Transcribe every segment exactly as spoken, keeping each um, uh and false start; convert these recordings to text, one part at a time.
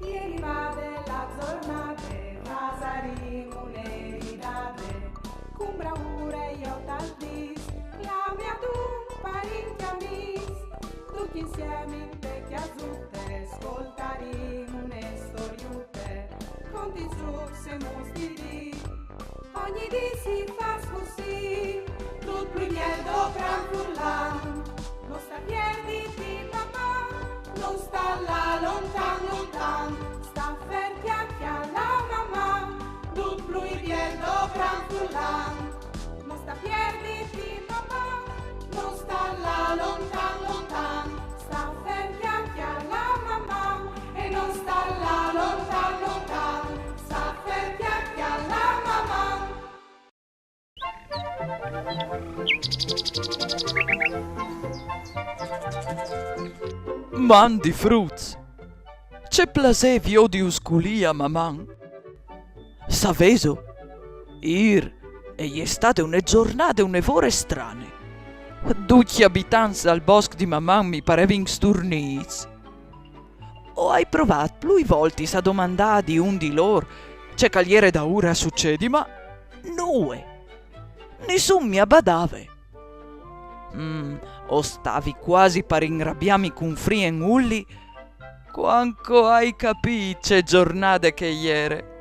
Che rivade la zornade, fasarìn une ridade, cun braure jo tal dis, clame adun parint e amis, ducj insiemi inte cjasute, scoltarìn une storiute, conti, zucs e mustiris. Ogni dì si fâs cussì, dut plui biel dopran furlan. No sta pierditi, Maman, no sta lâ lontan, lontan, sta fer cjale a Maman, dut plui biel dopran furlan. No sta pierditi, Maman, no sta lâ lontan, lontan, sta fer cjale a Maman, e no sta lâ lontan, lontan, sta fer cjale a Maman. Mandi fruts! Ce plasê viodius culì a Maman! Savêso, îr e je stade une zornade une vore strane. Ducj i abitants dal bosc di Maman mi parevin sturnîts. O ai provât plui voltis a domandâ di un di lôr ce che al jere daûr a sucedi, ma nuie. Nissun mi badave. Mm, o stavi cuasi par inrabiâmi cun Free and Wooly, cuant che o ai capît ce zornade che e jere.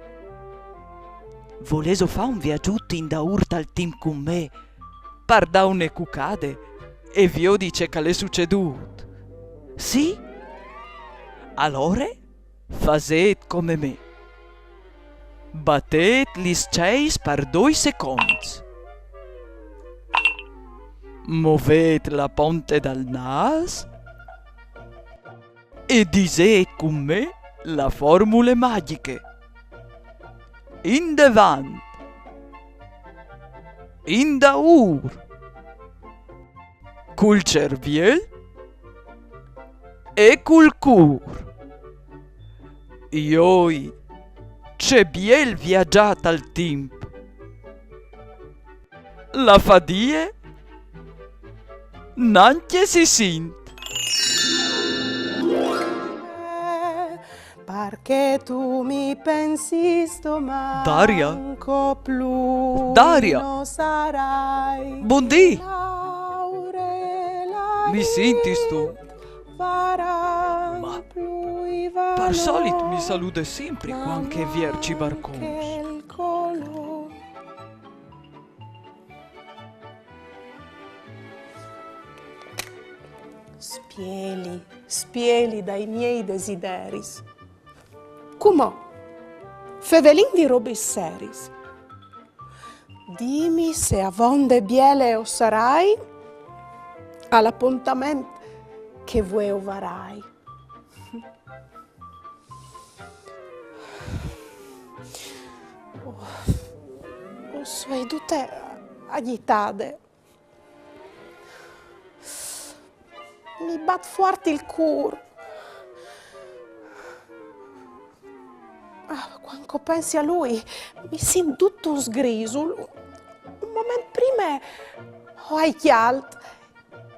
Volêso fâ un viagjut indaûr tal timp cun me, par dâ une cucade e viodi ce che al è sucedût? Sì? Alore fasêt come me. Batêt lis ceis par doi seconts. Movêt la ponte dal nâs e disêt cun me la formule magjiche. Indevant! Indaûr! Cul cerviel e cul cûr. Joi, ce biel viagjâ tal timp! La fadie nancje si sint. Parcè tu mi pensis doman, Daria? Daria? Bundì! Mi sintistu? Ma par solit mi salude simpri cuant che e vierç i barcons. Spieli, spieli dai miei desideris. Cumò, fevelìn di robis seris. Dimi se avonde biele o sarai al apontament che vuê o varai. Oh, o soi dute agjitade. Mi bat fuart il cûr. Ah, cuant che o pensi a lui, mi sint dut un sgrisul. Un moment prime o ai cjalt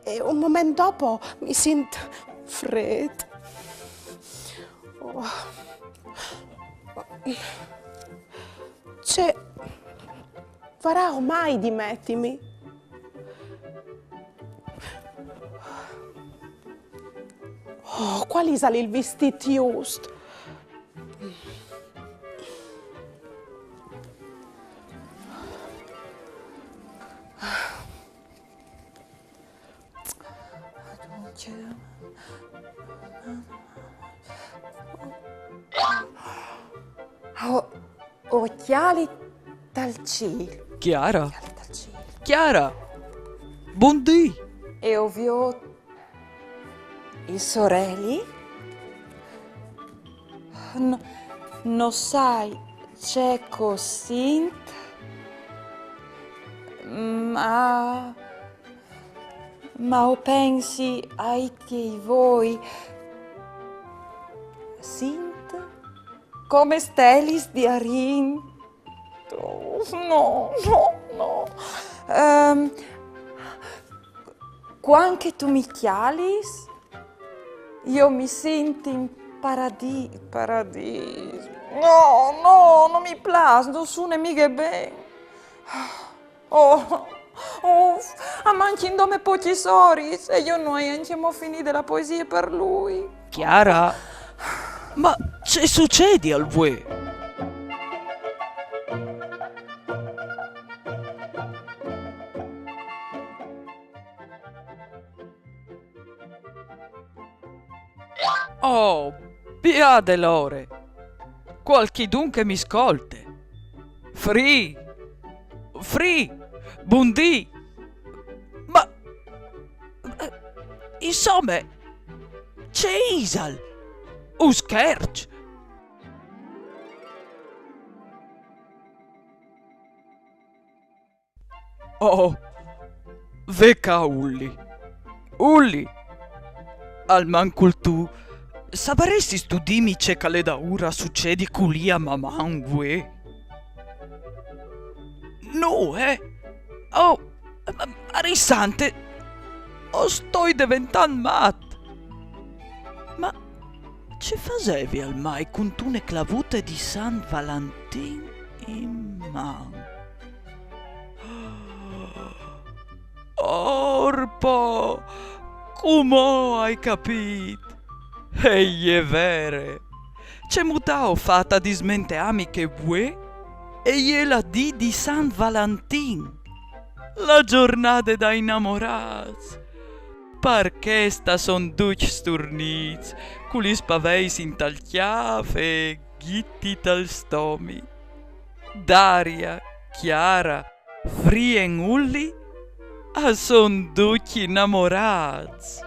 e un moment dopo mi sint frêt. Oh. Ce varà mai di metimi? Oh, cuâl isal il vistît just? Oh, o cjali tal cîl. Chiara? Cjali tal cîl. Chiara! Bundì! E o viôt il soreli? No, no sai ce che o sint, ma, ma o pensi ai tiei voi. Sint come stelis di arint. No, no, no. Ehm, cuant che tu mi cjalis, jo mi sint in Paradis, paradis. No, no, no mi plâs, no sune mighe ben. Oh, uf, a mancjin dome pocjis oris e jo no ai ancjemò finide la poesie par lui. Chiara, ma ce sucedial vuê? Oh, biade l'ore! Cualchidun che mi scolte! Fri! Fri! Bundì! Ma, eh, insome, ce isal? Un scherç? Oh, ve ca Ulli. Ulli! Almancul tu, savaressistu dîmi ce che al è daûr a sucedi cu lia Maman vuê? No, eh? Oh, ma, ma, Marie Sante, o stoi deventant mat! Ma ce fasevial mai cuntune clavute di San Valentin in man? Orpo! Cumò o ai capît! E je vere! Cemût aio fat a dismenteâmi che vuê e je la dì di San Valentin, la zornade dai inamorâts? Par chest a son ducj sturnîts, cu lis paveis intal cjâf e ghiti tal stomi. Daria, Chiara, Fri e Ulli a son ducj inamorâts.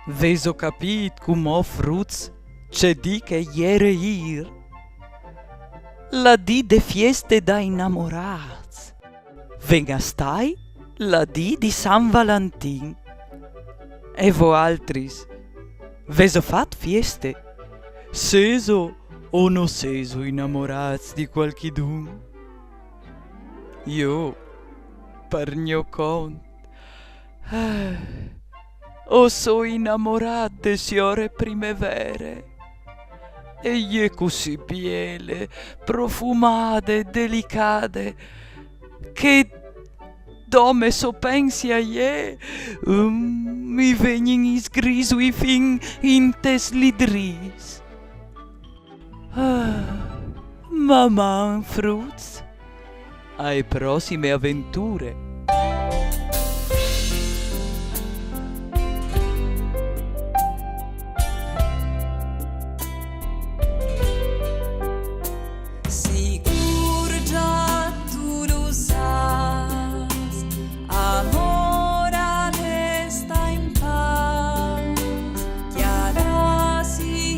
Vêso capît cumò, fruts, ce dì che e jere îr? La dì de fieste dai inamorâts. Ven a stâi la dì di San Valentin. E voaltris, vêso fat fieste? Sêso o no sêso inamorâts di cualchidun? Jo, par gno cont, eh, o soi inamorât de siore Primevere. E je cussì biele, profumade, delicade, che dome se o pensi a jê, mm, mi vegnin i sgrisui fin intes lidrîs. Ah, Maman, fruts, ae prossime aventure. Sigûr za tu lu sâs, amôr al è stât in pâs, cjalâsi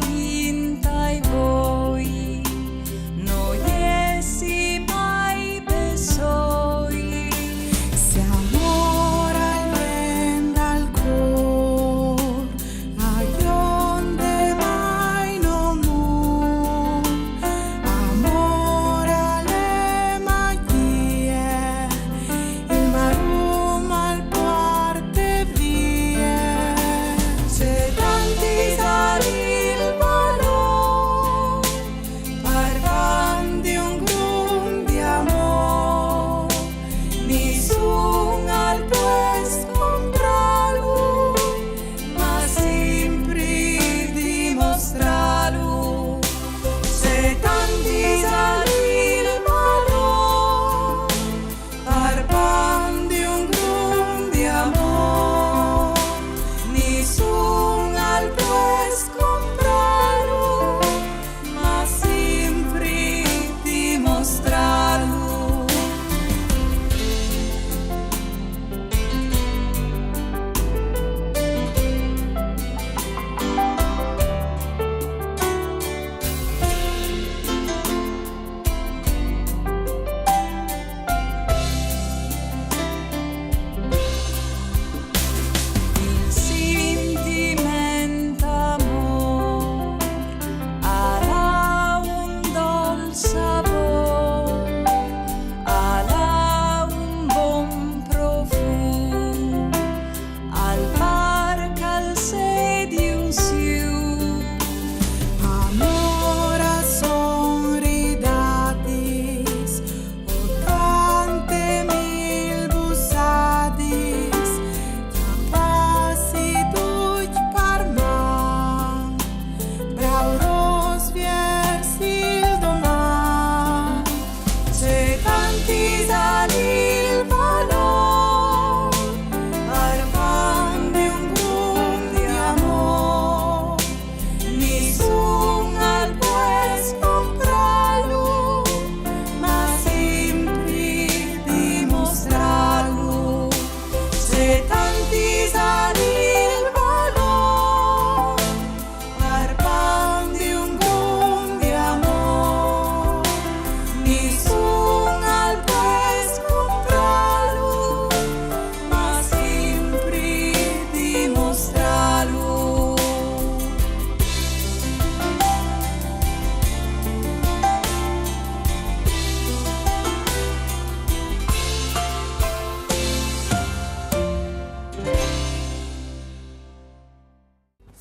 intai voi, no jessi mai bessôi.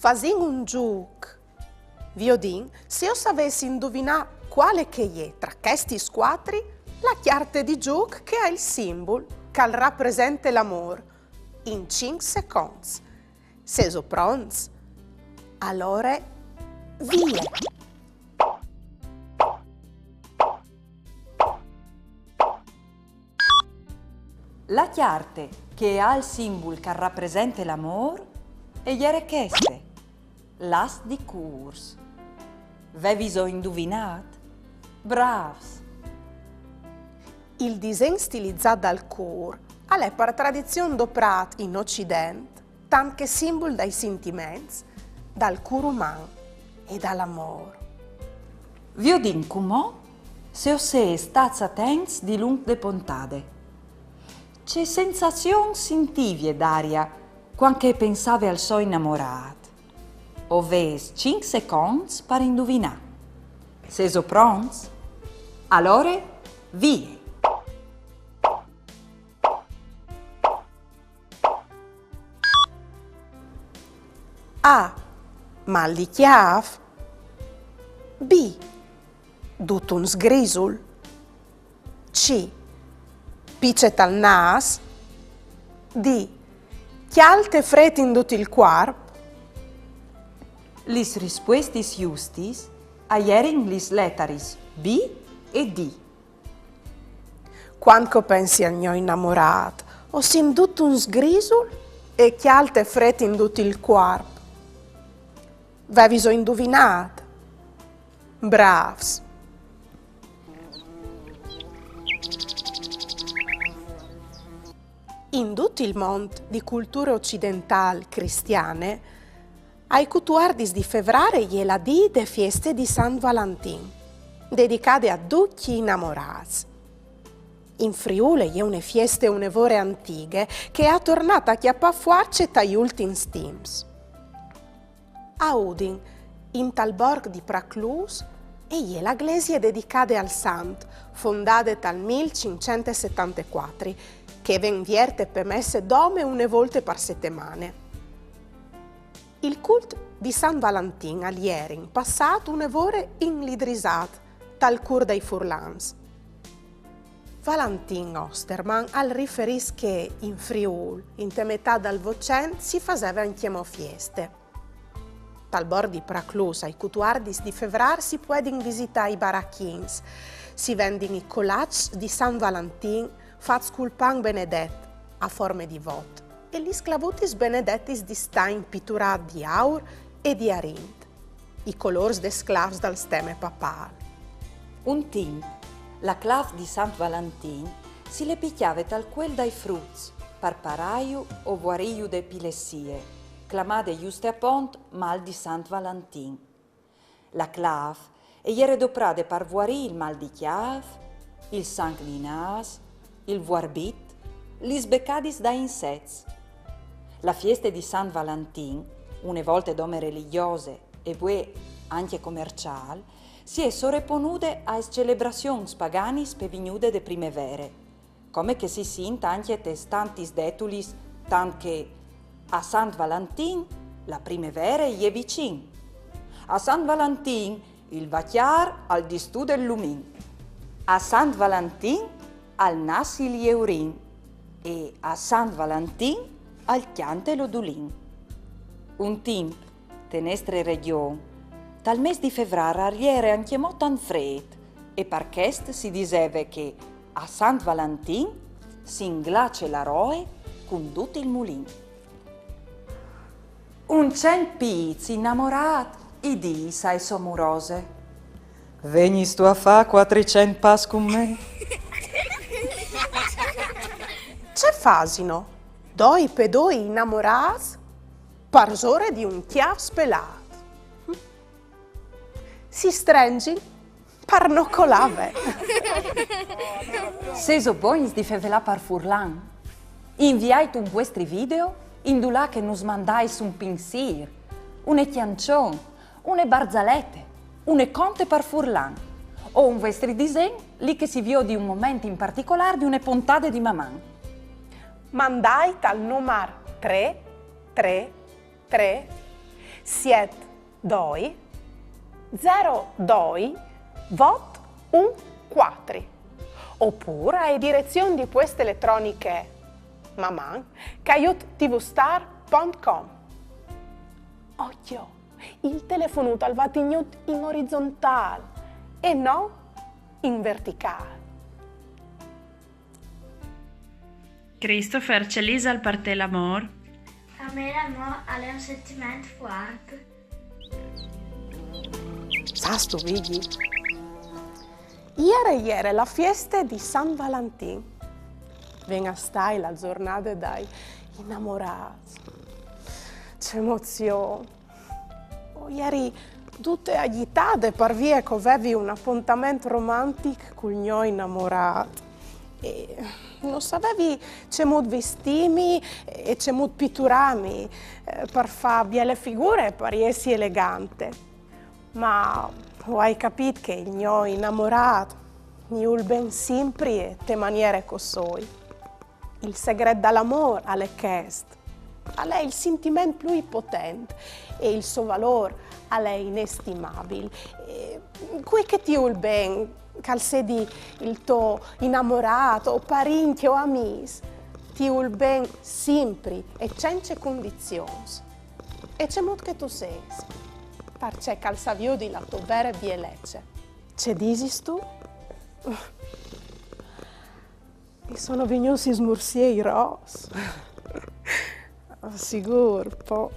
Fasìn un zûc. Viodìn se o savês induvinâ cuâl che e je tra chestis cuatri la cjarte di zûc che e à il simbul che al rapresente l'amôr, in cinc seconts. Sêso pronts? Alore, vie! La cjarte che e à il simbul che al rapresente l'amôr e jere cheste, l'as di cûrs. Veviso induvinât? Brâfs! Il disen stilizât dal cûr al è par tradizion doprât in Ocident tant che simbul dai sintiments, dal cûr uman e dal amôr. Viodìn cumò se o sês stâts atents dilunc de pontade. Ce sensazion sintivie Daria cuant che e pensave al so inamorât? O vês cinc seconts par induvinâ. Sêso pronts? Alore, vie! A. Mâl di cjâf. B. Dut un sgrisul. C. Pice tal nâs. D. Cjalt e frêt in dut il cuarp. Lis rispuestis justis a jerin lis letaris B e D. Cuant che o pensi al gno inamorât, o sint dut un sgrisul e cjalt e frêt in dut il cuarp. Veviso induvinât? Brâfs! In dut il mont di culture ocidentâl cristiane, ai cutuardis di Fevrâr e je la dì de fieste di Sant Valentin, dedicade a ducj i inamorâts. In Friûl e je une fieste une vore antighe che e à tornât a cjapâ fuarce tai ultins timps. A Udin, intal borc di Praclus, e je la glesie dedicade al sant, fondade tal mil cinccent e setantecuatri, che e ven vierte pe messe dome une volte par setemane. Il cult di Sant Valentin al jere in passât une vore inlidrisât tal cûr dai furlans. Valentin Osterman al riferìs che in Friûl, inte metât dal Votcent, si faseve ancjemò fieste. Tal borc di Praclus, ai cutuardis di Fevrâr, si puedin visitâ i barachins. Si vendin i colaçs di Sant Valentin fats cul pan benedet, a forme di vot, e lis clavutis benedetis di stagn piturât di aur e di arint, i colôrs des clâfs dal steme papâl. Un timp, la clâf di Sant Valentin si le picjave tal cuel dai fruts, par parâju o vuarîju de epilessie, clamade juste apont mâl di Sant Valentin. La clâf e jere doprade par vuarî il mâl di cjâf, il sanc di nâs, il vuarbit, lis becadis dai insets. La fieste di Sant Valentin, une volte dome religjose e vuê ancje comerciâl, si è soreponude aes celebrazions paganis pe vignude de primevere, come che si sint ancje tes tantis detulis, tant che: a Sant Valentin la primevere e je vicin. A Sant Valentin il vacjâr al distù del lumin. A Sant Valentin al nas il jeurin e a Sant Valentin al cjante l'odulin. Un timp, te nestre regjon, tal mês di Fevrâr al jere ancjemò tant frêt, e par chest si diseve che a Sant Valentin si inglace la roe cun dut il mulin. Un cent pîts inamorât i dîs ae sô murose: Vegnistu a fâ cuatricent pas cun me? Ce fasino doi pe doi inamorâts parsore di un cjâf spelât? Si strenzin par no colâ ve. Sêso bogns di fevelâ par furlan? Inviait un vuestri video indulà che nus mandais un pinsîr, une cjançon, une barzalete, une conte par furlan, o un vuestri disen li che si viodi un moment in particolâr di une pontade di Maman. Mandait al numar trê trê trê Siet doi zero doi vot un cuatri, opûr ae direzion di pueste eletroniche maman caiut tvstar pont com. Ocjo, il telefonut al va tignût in orizontâl e no in verticâl. Christopher, ce isal par te l'amôr? Par me l'amôr al è un sentiment fuart. Sâstu, Vigji? Ier e jere la fieste di San Valentin. Ven a stâi la zornade dai inamorâts. Ce emozion! O jeri dute agjitade par vie che o vevi un apontament romantic cul gno inamorât. E no savevi cemût vistîmi e cemût piturâmi, eh, par fâ biele figure e par jessi elegante. Ma o ai capît che il gno inamorât mi vûl ben simpri e te maniere che o soi. Il segret dal amôr al è chest. Al è il sintiment plui potent e il so valôr al è inestimabil. E cui che ti vûl ben, che al sedi il to inamorât o parincje o amîs, ti vûl ben simpri e cence condizions. E cemût che tu sês, parcè che al sa viodi la tô vere bielece. Ce disistu? Mi sono vignûts i smorsiei ros. Sigûr, po.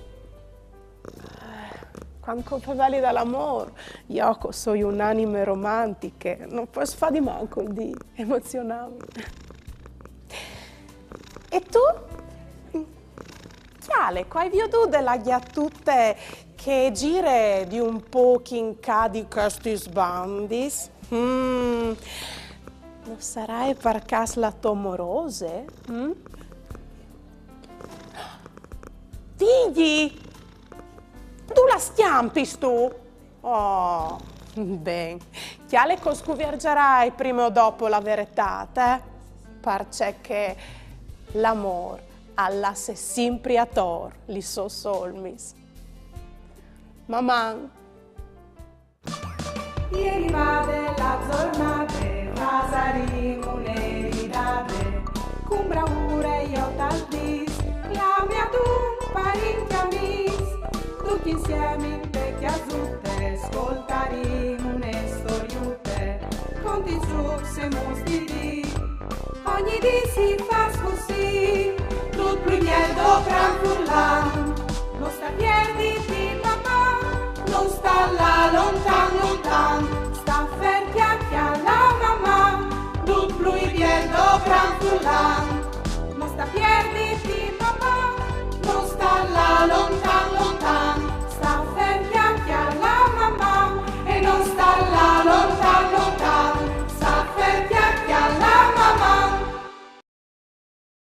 Cuant che o feveli dal amôr, jo che o soi une anime romantiche, no pues fâ di mancul di emozionâmi. E tu? Cjale, che o ai viodude la gjatute che e gire di un pôc in ca di chestis bandis? Mm. No saraie par câs la tô morose? Mm? Vigji! Dulà scjampistu? Oh, ben. Cjale che o scuvierzarai prime o dopo la veretât, eh? Parcè che l'amôr al lasse simpri ator lis sôs olmis. Maman! E rivade la zornade, fasarìn une ridade, cun braure jo tal dîs, clame adun parincj e amîs, ducj insiemi inte cjasute, scoltarìn une storiute, conti zûcs e mostri di. Ogni dì si fâs cussì, dut plui biel dopran furlan. No sta pierditi, mamà, no sta lâ lontan, lontan. Sta fer, cjale, cjale, mamà, dut plui biel dopran furlan. No sta pierditi, mamà, no sta lâ